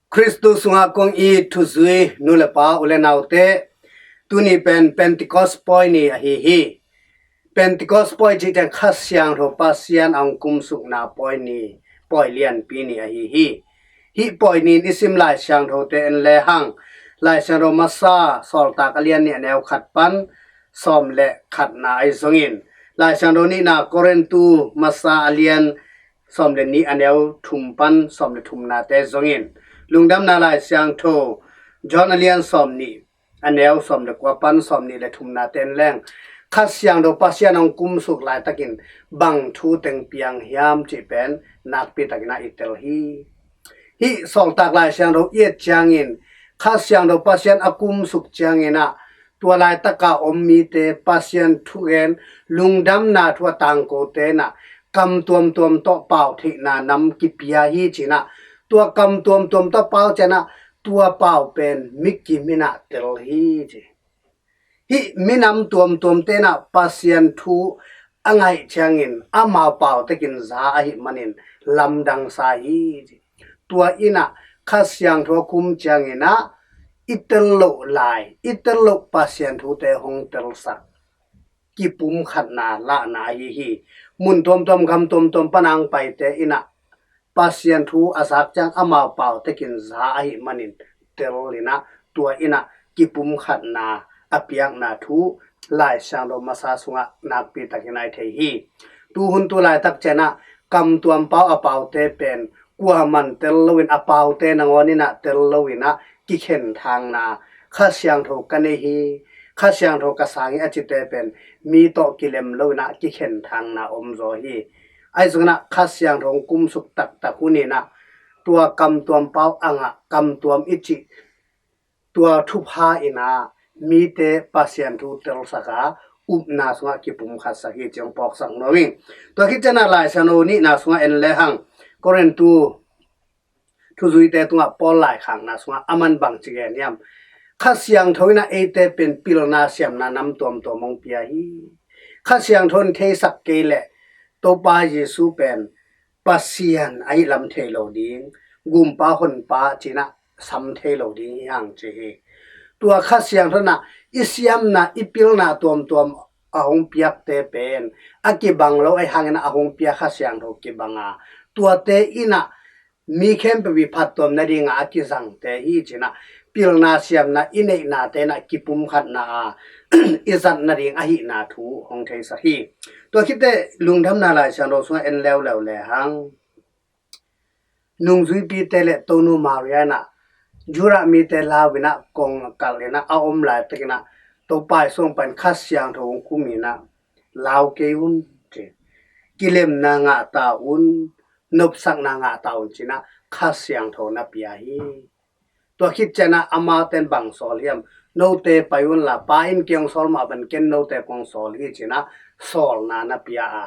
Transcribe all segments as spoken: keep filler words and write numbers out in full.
Khristu sungah kong it thuzui nu le pa, u le naute, tuni pen Pentecost pawi ni ahi hi. Pentecost pawi cih ciang Kha Siangtho Pasian a hong kumsukna pawi ni, pawi lianpi ni ahi hi. Hih pawi ni in i sim Lai Siangthote en lehang, Lai Siangtho Masa Sawltak a lian nih a neu khat pan sawm le khatna ahi zongin, Lai Siangtho nihna Korintu Masa a lian sawm le nih a neu thum pan sawm le thumnate zongin, Lungdamna Lai Siangtho John a lian sawm nih a neu sawm le kua pan sawm nih le thumnate en leng, Kha Siangtho Pasian hong kumsuk laitakin bang thu teng piang hiam cih pen nakpi takin ah i tel hi. Hih Sawltak Lai Siangtho i et ciangin, Kha Siangtho Pasian a kumsuk ciangin ah, tua laitaka om mite Pasian thugen, lungdamna thu a tangkote in ah kam tuamtuam tawh pau theihna nam kipia hi ci-in ah, tua kam tuamtuam tawh pau ciangin ah, tua pau pen mikim in ah tel hi ci. Hih minam tuamtuamte in ah Pasian thu a ngaih ciangin amau pau tekin za ahih manin lamdang sa hi ci. Tua in ah Kha Siangtho a kum ciangin ah i tel loh lai, i tel loh Pasian thute hong telsak kipumkhatna lahna ahi hi. Mun tuamtuam, gam tuamtuam pan a hong paite in ah Pasian thu a zak ciang amau pau tekin za ahih manin tel in ah, tua in ah kipumkhatna a piakna thu Lai Siangtho Masa sungah nakpi takin ah i thei hi. Tuhun tu laitak ciangin ah kam tuam pau a paute pen kuaman tel loin, a paute nangawn in ah tel loin ah kikhen thangna, Kha Siangtho ka nei hi, Kha Siangtho ka sang hi a cite pen mi tawh kilem loin ah kikhen thangna om zaw hi. Ahi zongin ah Kha Siangtho hong kumsuk taktak hun in ah tua kam tuam pau a ngah, kam tuam i cih tua thupha in ah mite Pasian thu telsak a, upna sungah kipumkhatsak hi ci hong phawksak nuam ing. Tua khit ciangin ah Lai Siangtho nihna sungah en lehang, Korintu thuzuite tungah Paul laikhakna sungah aman bangci gen hiam? Kha Siangtho in ah eite pen pilna siamna nam tuamtuam hong pia hi. Kha Siangtho in theisak kei leh Topa Jesu pen Pasian ahih lam thei lo ding, Gumpa Honpa ci-in ah sam thei lo ding hi hang ci hi. Tua Kha Siangtho in ah i siamna, i pilna tuamtuam a hong piakte pen a kibang lo ahih hangin ah a hong pia Kha Siangtho kibang a, tuate in ah mi khempeuh i phattuam nadingin a kizangte hi ci-in ah pilna siamna i neihnate in ah kipumkhatna a, i zat nading ahihna thu hong theisak hi. Tua khit teh Lungdamna Lai Siangtho sungah en leuleu lehang, nungzuipite le Tonu Maria in ah Judah mite lau in ah kong kalh in ah a om laitakin ah Topa Jesu hong pai-in Kha Siangtho hong kum in ah lau kei un ci. Kilemna ngah ta un, nopsakna ngah ta un ci-in ah Kha Siangtho na pia hi. Tua khit ciangin ah amaute in bang sawl hiam? Note pai unla, Pa in kei hong sawl mah bangin ken note kong sawl hi ci-in ah sawlna na pia a,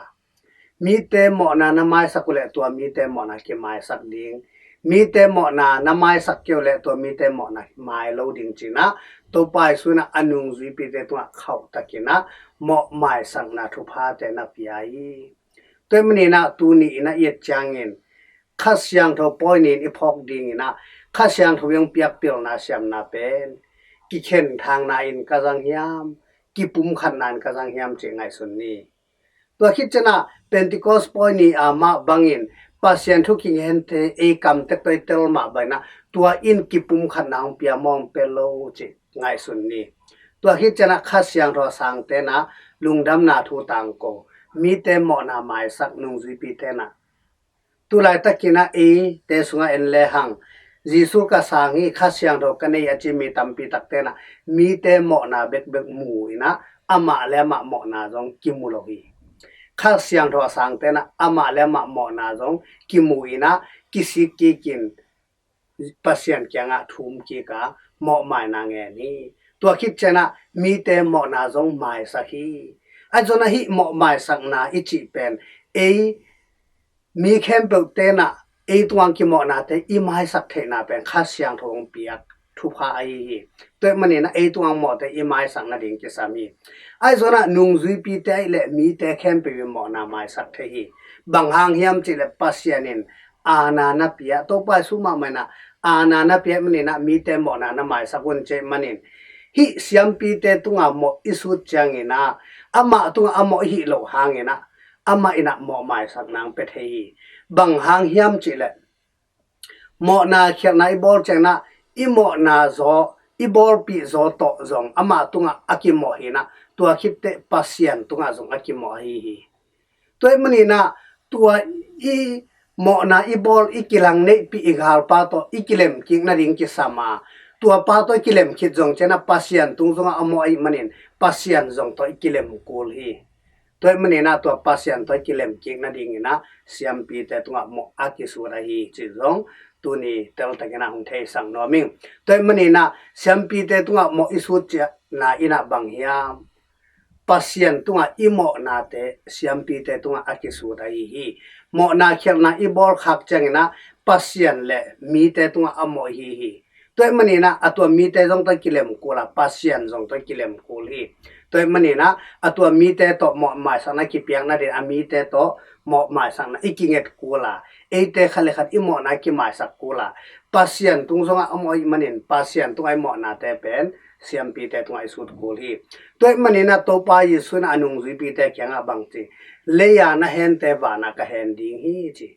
mite mawhna na maisak uh leh tua mite mawhna kimaisak ding, mite mawhna na maisak kei uh leh tua mite mawhna mai lo ding ci-in ah Topa Jesu in ah a nungzuipite tungah khauhtakin ah mawh maisakna thuphate na pia hi. Tua ahih manin ah tuni in ah i et ciangin Kha Siangtho pawi ni-in i phawk dingin ah Kha Siangtho in hong piak pilna siamna pen kikhen thangna in ka zang hiam, kipumkhatna in ka zang hiam cih ngaihsun ni. Tua khit ciangin ah Pentecost pawi ni a mah bangin Pasian thu kingente ei kamtek tawh i tel mah bangin ah tua in kipumkhatna hong pia maw hong pia lo cih ngaihsun ni. Tua khit ciangin ah Kha Siangtho a sangte in ah lungdamna thu tangko, mite mawhna maisak nungzuipite in ah, tu laitakin ah eite sungah en lehang, Jesu ka sang hi, Kha Siangtho ka nei a ci mi tampi takte in ah mite mawhna bekbek mu in ah amah le amah mawhna zong kimu lo hi. Kha Siangtho a sangte in ah amah le amah mawhna zong kimu in ah kisik kikin Pasian kiangah thum kik a mawhmaina ngen hi. Tua khit ciangin ah mite mawhna zong maisak hi. Ahi zongin ah hih mawh maisakna i cih pen ei mi khempeuhte in ah ei tungah kimawhnate i maisak theihna pen Kha Siangtho hong piak thupha ahi hi. Tua ahih manin ah ei tungah mawhte i maisak nading kisam hi. Ahi zongin ah nungzuipite ahih leh mite khempeuh i mawhna maisak thei hi. Bang hang hiam cih leh Pasian in aana na pia, Topa Jesu mahmah in ah aana na pia manin ah mite mawhna na maisak un cih manin, hih siampite tungah mawh i sut ciangin ah amah tungah a mawh i hih loh hangin ah amah in ah mawh maisak nang pia thei hi. Bang hang hiam cih leh mawhna khialhna i bawl ciangin ah i mawhna zaw, i bawlpih zaw tawh zong amah tungah a kimawh hi in ah, tua khit teh Pasian tungah zong a kimawh ahi hi. Tua ahih manin ah tua i mawhna i bawl, i kilang neihpih i galpa tawh i kilem kik nading kisam a, tua pa tawh i kilem khit zong ciangin ah Pasian tung zongah a mawh ahih manin Pasian zong tawh i kilem kul hi. Tua ahih manin ah tua Pasian tawh i kilem kik nadingin ah siampite tungah mawh a kisut ahi cih zong tuni teltakin ah hong theisak nuam ing. Tua ahih manin ah siampite tungah mawh i sut ciangin ah bang hiam? Pasian tungah i mawhnate siampite tungah a kisut ahi hi. Mawhna khialhna i bawl khak ciangin ah Pasian le mite tungah a mawh ahi hi. Tua ahih manin ah a tua mite zong tawh kilem kul a, Pasian zong tawh kilem kul hi. Tua ahih manin ah a tua mite tawh mawh maisakna kipiak nading a mite tawh mawh maisakna i kinget kul a, eite khat le khat i mawhna kimaisak kul a, Pasian tung zongah a mawh ahih manin Pasian tungah i mawhnate pen siampite tungah i sut kul hi. Tua ahih manin ah Topa Jesu in a nungzuipite kiangah bang ci? Lei-a na hente vanah ka hen ding hi ci.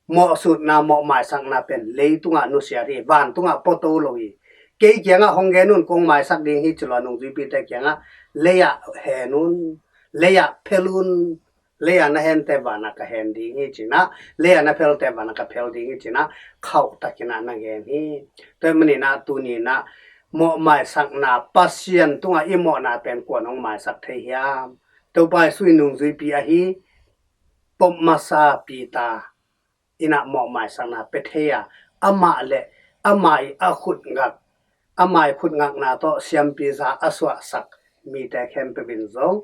Mawhsutna, mawh maisakna pen leitungah nusiat hi, vantungah puato lo hi. Kei kiangah hong gen un, kong maisak ding hi ci lo a nungzuipite kiangah lei-ah hen un, lei-ah phel un, lei-a na hente vanah ka hen ding hi ci in ah, lei-a na phelte vanah ka phel ding hi ci in ah khauhtakin ah na gen hi. Tua ahih manin ah tuni in ah mawh maisakna, Pasian tungah i mawhna pen kua'n hong maisak thei hiam? Topa Jesu i nungzuipi ahi, pop masa Peter in ah mawh maisakna pia thei a, amah le amah i a khutngak, amah i khutngakna tawh siampi za a suahsak mite khempeuh in zong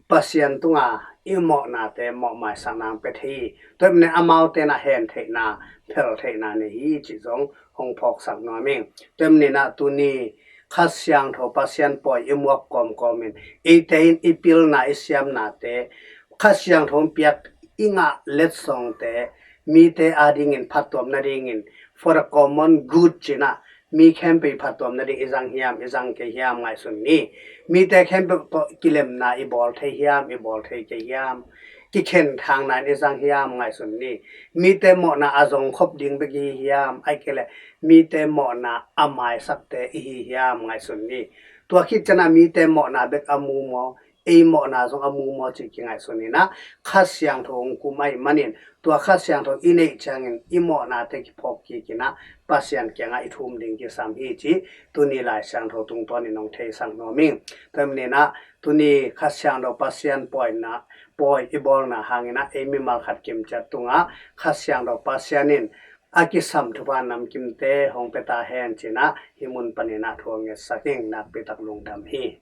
Pasian tungah i mawhnate mawh maisakna pia thei hi. Tua ahih manin amaute in ah hen theihna, phel theihna nei hi cih zong hong phawksak nuam ing. Tua ahih manin ah tuni Kha Siangtho Pasian pawi i muak kawmkawm in, eite in i pilna, i siamnate, Kha Siangtho in piak i ngah letsongte mite adingin phattuam nadingin, for the common good ci in ah, mi khempeuh i phattuam nading i zang hiam, i zang kei hiam ngaihsun ni. Mite khempeuh tawh kilemna i bawl thei hiam, i bawl thei kei hiam, kikhen thangna in i zang hiam ngaihsun ni. Mite mawhna a zong khop ding bek i hi hiam, ahih kei leh mite mawhna a maisakte i hi hiam ngaihsun ni. Tua khit ciangin ah mite mawhna bek a mu maw, ei mawhna zong a mu maw cih kingaihsun in ah, Kha Siangtho hong kum ahih manin, tua Kha Siangtho i neih ciangin i mawhnate kiphawk kik in ah Pasian kiangah i thum ding kisam hi cih tuni Lai Siangtho tungtawnin hong theisak nuam ing. Tua ahih manin ah tuni Kha Siangtho Pasian pawina, pawi i bawlna hangin ah ei mimal khat kimciat tungah Kha Siangtho Pasian in a kisam thupha namkimte hong pia ta hen ci in ah hih mun panin ah thu hong ngetsak ing. Nakpi tak lungdam hi.